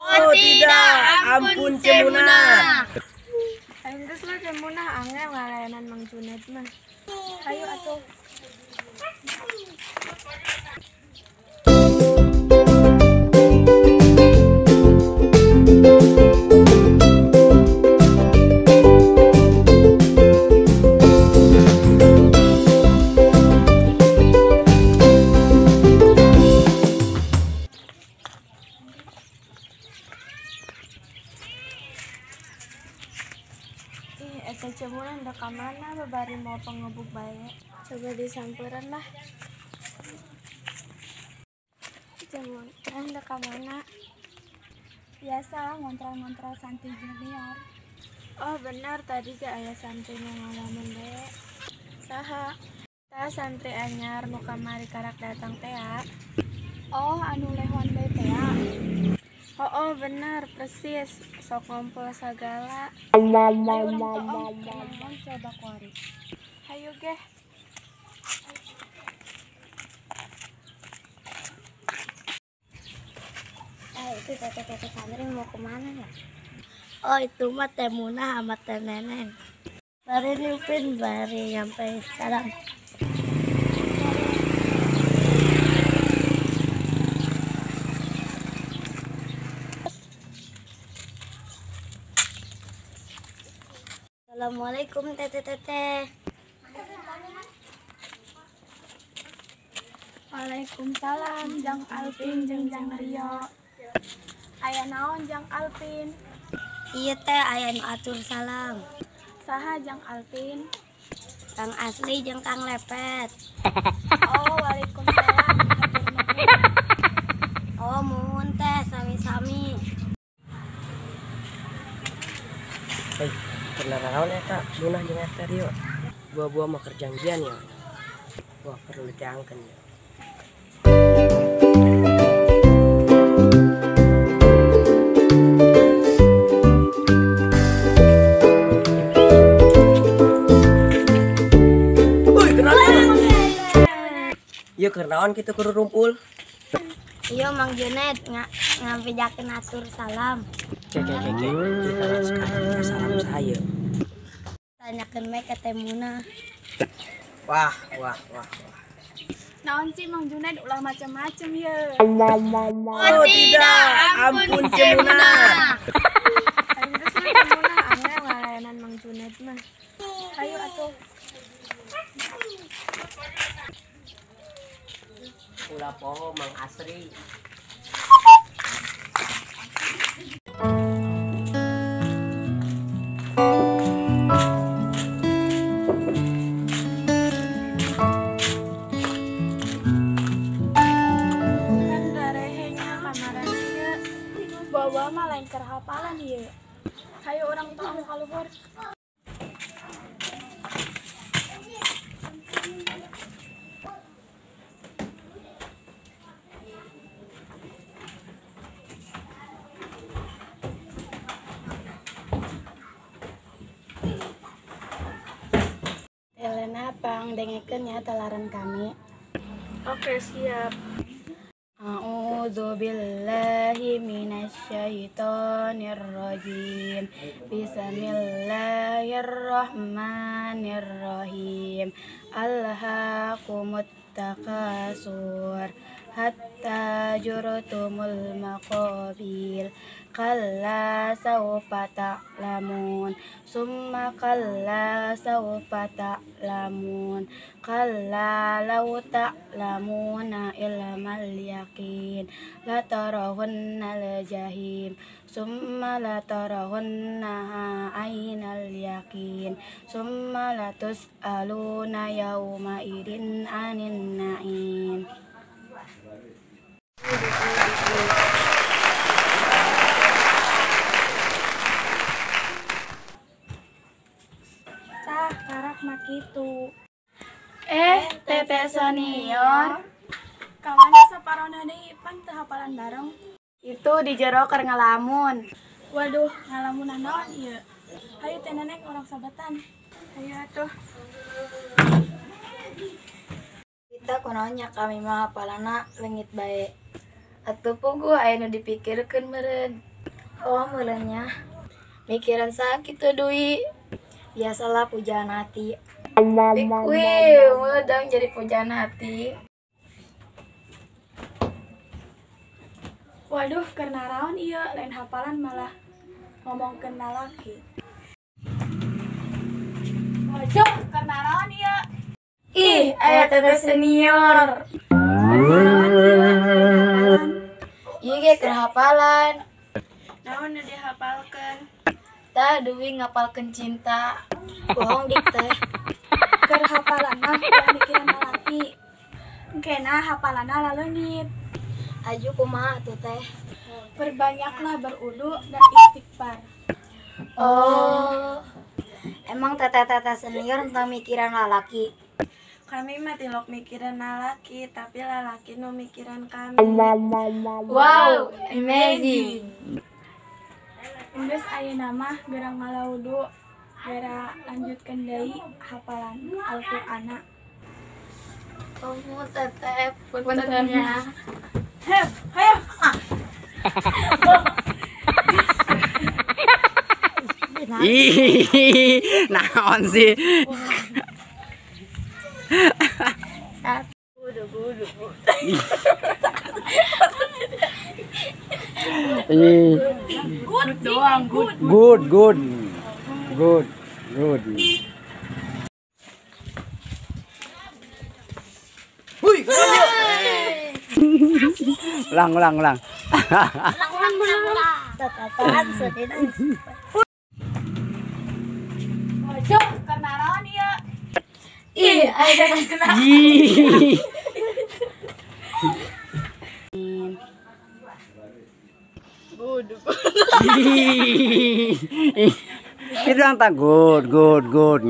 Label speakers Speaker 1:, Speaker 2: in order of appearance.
Speaker 1: Oh tidak, ampun Ceu Munah.
Speaker 2: Ayo geus lah Ceu Munah angel ngalayanan Mang Junet mah. Ayo atuh. Ih, eta Ceu Munah udah ka mana babari mau pengebuk bae. Coba disamperan lah. Ceu Munah udah ka mana? Biasa ngontrol-ngontrol santri junior. Oh benar, tadi ge aya santri nu ngalamun bae. Saha? Tah santri anyar nu kamari karak datang teh. Oh, anu lehon bae teh. Oh, benar, persis. Sok ngumpul sagala. Ayo urang toong, kunaon coba kuari. Hayu geh.
Speaker 3: Itu teteh-teteh santri mau kemana ya? Oh itu mah Teh Munah sama Teh Neneng. Bari nyupin, bari nyampe salam. Assalamualaikum teteh-teteh.
Speaker 2: Waalaikumsalam Jang Alvin jeung Jang Rio. Aya naon Jang Alvin?
Speaker 3: Iya teh aya nu atur salam.
Speaker 2: Saha Jang Alvin?
Speaker 3: Kang Asli jeung Kang Lepet.
Speaker 2: Oh, waalaikumsalam. Hatur nuhun.
Speaker 3: Oh, muhun teh sami-sami.
Speaker 1: Hei, pernah naon eta Munah jeung eta Rio? Buah-buah mah kerjanjian ya. Wah, perlu diteangkeun ya. Woi, kenaon? Ieu keur naon kitu keur rumpul?
Speaker 3: Iya Mang Junet ngabejakeun atur salam.
Speaker 1: Ke ke ke ke. Kita sekarang salam saya.
Speaker 3: Tanyakeun we ka Teh Munah.
Speaker 1: Wah, wah, wah, wah.
Speaker 2: Naon sih Mang Junet ulah macem-macem ye.
Speaker 1: Oh tidak, ampun Ceu Munah.
Speaker 2: Ayo geus lah Ceu Munah angel ngalayanan Mang Junet mah. Ayo atuh.
Speaker 1: Ulah poho Mang Asri.
Speaker 2: Kan darehenya kamaran ieu. Bawa mah lain keur hafalan ieu. Hayu urang toong ka luhur. Elena pang dengekeun nya talaran kami. Oke, siap. A'udzu billahi minasyaitonir rajim. Bismillahirrahmanirrahim. Alhaakumut takasur hatta jurtumul maqabil. Kalla sawfa ta'lamun, summa kalla sawfa ta'lamun, kalla law ta'lamuna ilmal yaqin, latarawunnal jahim, summa latarawunnaha ainal yaqin, summa latus'aluna yawma idin anin na'im. Tah karak mah kitu. Teteh senior. Kawana saparona deui pan teu hafalan bareng. Itu di jero keur ngalamun. Waduh, ngalamunan naon ieu? Hayu teh nenek urang sabatan. Hayu atuh.
Speaker 4: Kita kunaon nya kami mah hafalana leungit bae. Atuh puguh aya nu dipikirkeun meureun. Oh, mulanya. Mikiran sakit tuh Dwi. Biasalah pujaan hati. Wih, mudang jadi pujaan hati.
Speaker 2: Waduh, karena raon iya, lain hafalan malah ngomong kenal laki. Waduh, karena raon iya.
Speaker 4: Ih, aya teteh senior. Iya ge keur hafalan.
Speaker 2: Naon nu dihafalkeun?
Speaker 4: Tah Dwi ngapalkeun cinta.
Speaker 3: Bohong dik teh.
Speaker 2: Keur hafalan mah ulah mikiran lalaki. Engkena hafalanna laleungit.
Speaker 3: Aju kumaha atuh teh?
Speaker 2: Perbanyaklah berudu dan istighfar.
Speaker 3: Oh. Emang teteh-teteh senior tentang mikiran lalaki?
Speaker 2: Kami mah tilok mikiran lalaki, tapi lalaki nu mikiran kami.
Speaker 4: Wow, amazing.
Speaker 2: Geus ayeuna mah geura ngalaudu, geura lanjutkeun deui hafalan Al-Qur'anna.
Speaker 4: Kamu teteh puntennya.
Speaker 2: Hep, hayo.
Speaker 1: Ih, naon sih?
Speaker 2: Good doang, good.
Speaker 1: Good, good. Good, good. Hui, ulang, ulang, ulang.
Speaker 3: Ulang, ulang.
Speaker 2: Waduh, karena raon iya.
Speaker 4: Ih, aya kena.
Speaker 1: Ih.
Speaker 2: Good.
Speaker 1: Itu ang good, good, good.